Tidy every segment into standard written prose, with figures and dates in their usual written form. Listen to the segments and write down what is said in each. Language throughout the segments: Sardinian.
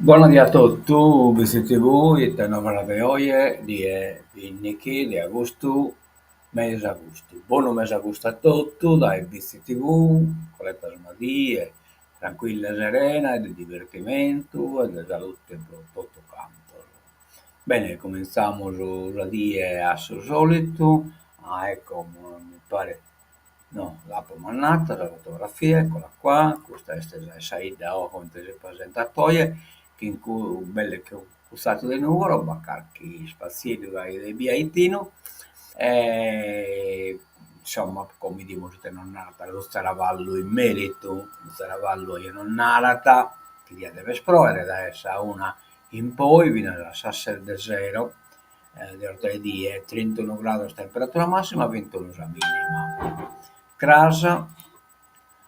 Bona die a totu, Bitzi TV, ite novas de oje, die bindichi de agustu, mesagustu. Bonu mesagustu a totu dae Bitzi TV, coletas una die tranquilla e serena e de divertimentu e de salute pro totu cantos. Bene, cumintzamus sa die a su solitu, ah ecco mi paret No, l'apo mandata sa fotografia, eccola qua, custa est sa 'idda comente si presentat oje, chin belle cust'attu de Nugoro b'at carchi ispatzieddu gai de biaitinu e insomma como 'idimus ite nos narat su zaravallu in meritu, su zaravallu oje nos narat chi diat dever proere dae sa una in poi finas a sas ses de sero de 'ortaedie, trintunu grados temperatura massima, bintunu sa minima. Cras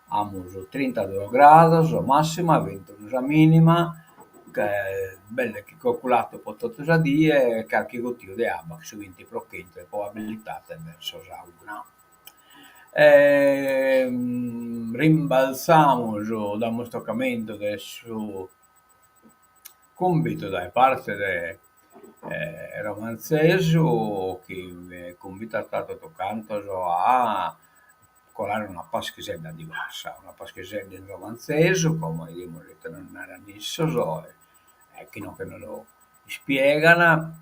amus trintaduos grados massima, bintunu sa minima, belle chi coculato pro totu sa die, carchi guttiu de abba chin su binti pro chentu de probabilidade verso sa una. Rimbalzamus, damus tocamentu de su cumbitu dae parte de Romantzesu chi cumbitat totu cantos a colare una paschixedda diversa, una paschixedda in romantzesu, como 'idimus ite nos naran issos e chi no che nos lu ispiegan.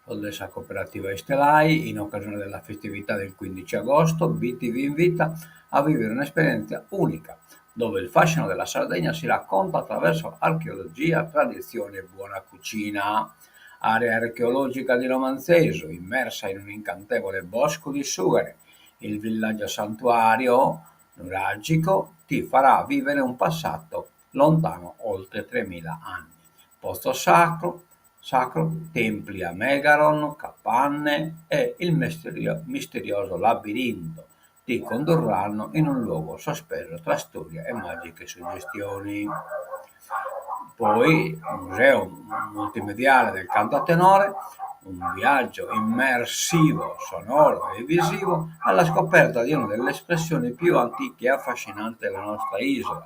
Sos de sa cooperativa Istelai, in occasione della festività del 15 agosto, Bitti vi invita a vivere un'esperienza unica, dove il fascino della Sardegna si racconta attraverso archeologia, tradizione e buona cucina. Area archeologica di Romantzesu, immersa in un incantevole bosco di sughere, il villaggio santuario nuragico ti farà vivere un passato lontano oltre 3000 anni. Posto sacro, Sacro, templi a megaron, capanne e il misterioso labirinto ti condurranno in un luogo sospeso tra storia e magiche suggestioni. Poi, museo multimediale del canto a tenore, un viaggio immersivo, sonoro e visivo alla scoperta di una delle espressioni più antiche e affascinanti della nostra isola,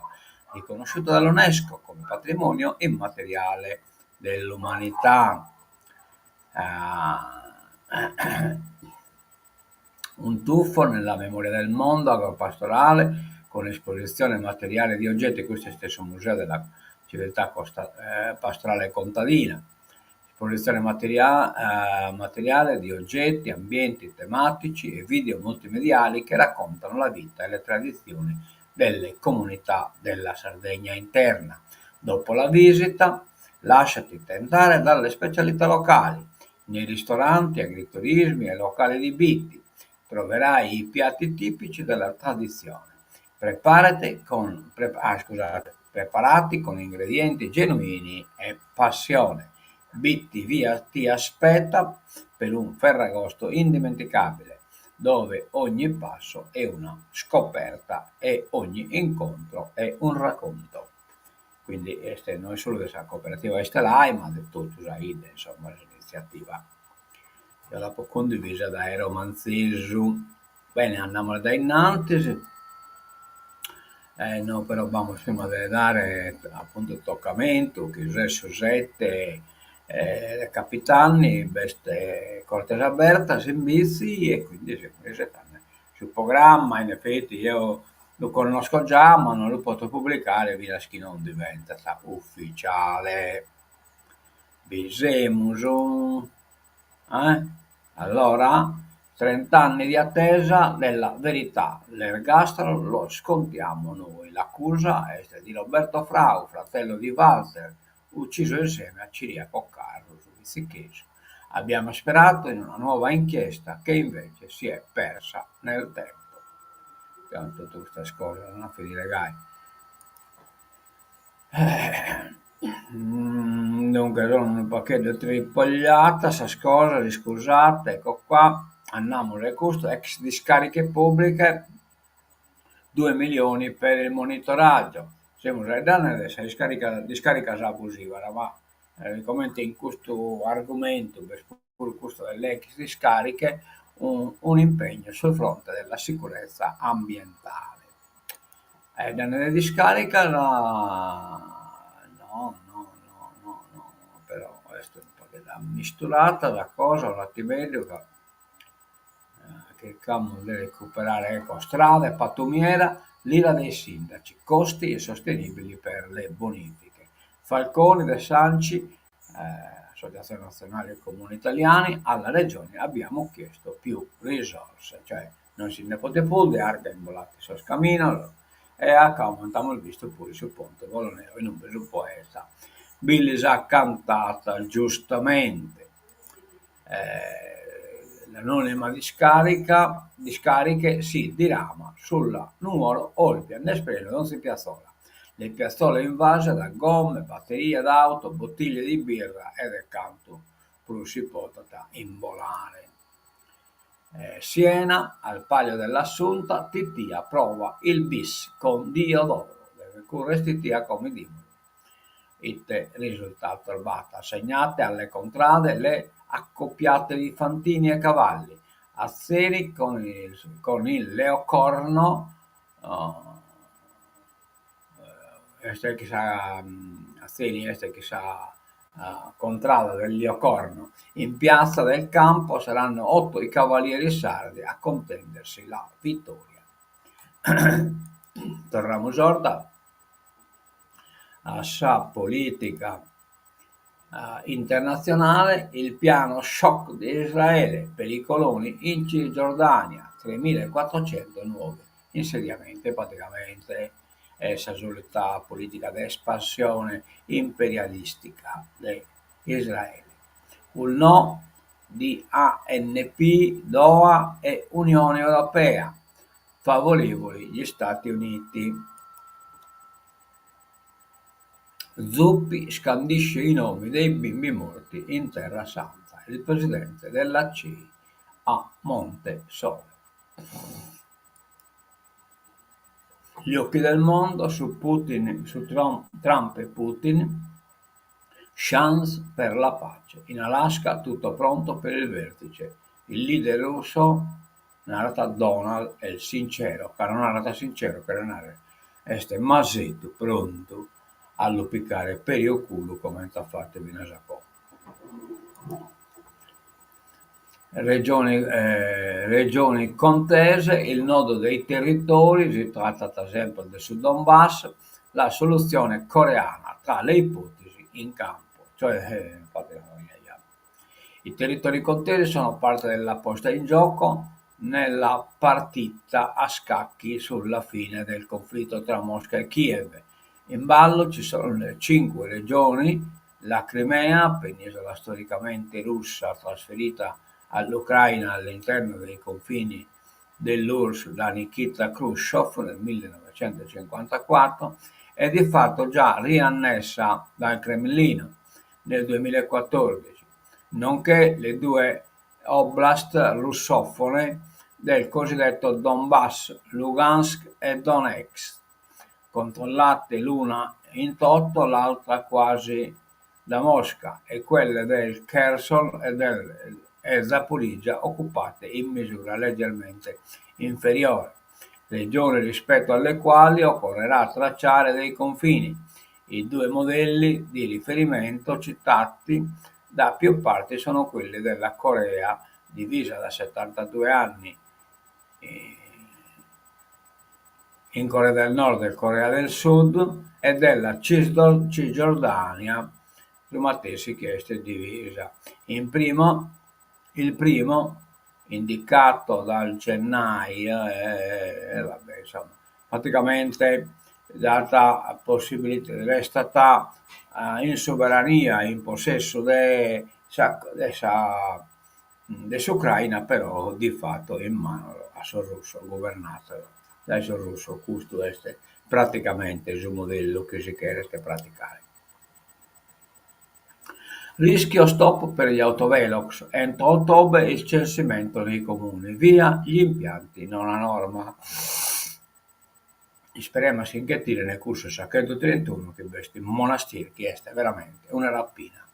riconosciuta dall'UNESCO come patrimonio immateriale dell'umanità. Un tuffo nella memoria del mondo agropastorale con esposizione materiale di oggetti, custu est su museo della civiltà pastorale contadina, esposizione materiale di oggetti, ambienti tematici e video multimediali che raccontano la vita e le tradizioni delle comunità della Sardegna interna. Dopo la visita, lasciati tentare dalle specialità locali. Nei ristoranti, agriturismi e locali di Bitti troverai i piatti tipici della tradizione, preparati con, pre, ah, scusate, preparati con ingredienti genuini e passione. Bitti via ti aspetta per un Ferragosto indimenticabile dove ogni passo è una scoperta e ogni incontro è un racconto. Quindi est no est solu de sa cooperativa Istelai ma de totu sa 'idda insomma s'initziativa. Deo l'apo cundivisa dae Romantzesu. Bene andamus dae innantis e no però b'amus prima de dare appuntu tocamentu chi ses su sette de capidanni b'est Cortes Abertas in Bitzi e quindi semus isetende su programma, in effetti eo lu connosco già ma non lu poto publicare finas chi non diventat ufficiale. Bi semus eh Allora trent'anni di attesa della verità, l'ergastolo lo scontiamo noi. L'accusa est di Roberto Frau, fratello di Walter, ucciso insieme a Ciriaco Carru, su bitzichesu. Abbiamo sperato in una nuova inchiesta che invece si è persa nel tempo. Totu custas cosas, no? A finire gai. Duncas sono unu pagheddu tripogliatas sas cosas, iscusate, ecco qua, andamus a custu, ex discariche pubbliche, due milioni per il monitoraggio, semus faeddende de sas discaricas abusivas, ma comente in custu argumentu b'est puru custu delle ex discariche, un'impegno sul fronte della sicurezza ambientale. E dende de discaricas no no no no no però est unu pagheddu ammisturada sa cosa, un'attimeddu ca chircamus de recuperare, ecco, strade, pattumiera, l'ira dei sindaci, costi insostenibili per le bonifiche. Falconi de s'Anci, Associazione Nazionale Comuni Italiani, alla Regione abbiamo chiesto più risorse, cioè non si nde potet prus de arga imbolati sos caminos e a como amus bistu puru su ponte Voloneu inube su poeta bi lis at cantata giustamente. L'anonima discarica, discariche si dirama sulla Nuoro Olbia, nd'est prenu donzi piazzola. Le piazzole invase da gomme, batterie d'auto, bottiglie di birra e de cantu prus si potat imbolare. Siena, al Palio dell'Assunta, Tittia prova il bis con Diodoro. Deve currer Tittia come bidimus ite risultados b'at. Assegnate alle contrade le accoppiate di fantini e cavalli. Atzeni con il, con il Leocorno est chi sa Atzeni est chi sa contrada del Liocorno. In piazza del Campo saranno otto i cavalieri sardi a contendersi la vittoria. Torramus orta a sa politica internatzionale, il piano shock di Israele per i coloni in Cisgiordania, tremilaecuatrocento nuovi insediamenti, praticamente est sa solita politica de espansione imperialistica de Israele. Un no di ANP, Doha e Unione Europea, favorevoli gli Stati Uniti. Zuppi scandisce i nomi dei bimbi morti in Terra Santa. Il presidente della CEI a Monte Sole. Gli occhi del mondo su Putin, su Trump, Trump e Putin, chance per la pace. In Alaska tutto pronto per il vertice. Il leader russo narat Donald est sincero, ca no narat sincero cheret narrer est masetu prontu a lu picare peri 'o culu comente at fatu finas a como. Regioni regioni contese, il nodo dei territori, si tratat semper de su Donbass, la soluzione coreana tra le ipotesi in campo, cioè I territori contesi sono parte della posta in gioco nella partita a scacchi sulla fine del conflitto tra Mosca e Kiev. In ballo ci sono le cinque regioni, la Crimea, penisola storicamente russa trasferita all'Ucraina all'interno dei confini dell'URSS da Nikita Khrushchev nel 1954 e di fatto già riannessa dal Cremlino nel 2014, nonché le due oblast russofone del cosiddetto Donbass, Lugansk e Donetsk, controllate l'una in toto, l'altra quasi da Mosca, e quelle del Kherson e del e Zaporizhzhia occupate in misura leggermente inferiore, regioni rispetto alle quali occorrerà tracciare dei confini. I due modelli di riferimento citati da più parti sono quelli della Corea, divisa da 72 anni in Corea del Nord e Corea del Sud, e della Cisgiordania, su matessi chi est divisa. In primo, il primo, indicato dal gennaio, e vabbè insomma, praticamente data possibilità, restat in soberania, in possessu de sa de sa de s'Ucraina però di fatto in manos a sos russos, guvernados dae sos russos, custu est praticamente su modellu chi si cheret praticare. Rischio stop per gli autovelox, entro ottobre il censimento nei comuni, via gli impianti non a norma. Isperemus chi nche tirene cussu sa chentutrintuno chi b'est in Monastir chi est veramente una rapina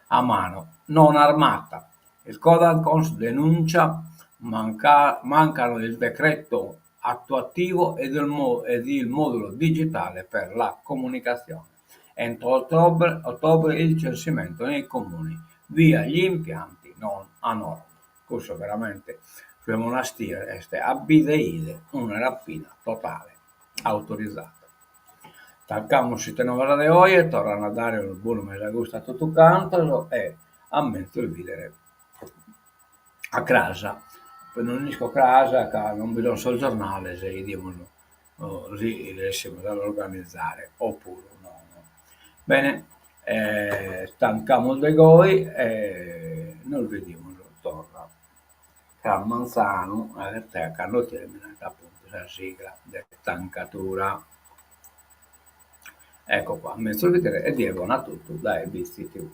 a mano non armata. Il Codancons denuncia manca mancano il decreto. attuativo ed il modulo digitale per la comunicazione. Entro ottobre il censimento nei comuni, via gli impianti non a norma. Custu veramente su 'e Monastir est a bide 'ide una rapina totale, autorizata. Tancamus s'Ite Novas de oje, torrande a dare unu bonu mesagustu a totu cantos e a menzus bìdere a cras. Non isco cras ca non bi sun sos giornales e 'idimus si ressimus a l'organizare opuru nono. Bene, tancamus de goi e nos bidimus torra cras manzanu cando terminat apuntu sa sigla de tancadura. Ecco qua, menzus bìdere e die bona a totu dae Bitzi TV.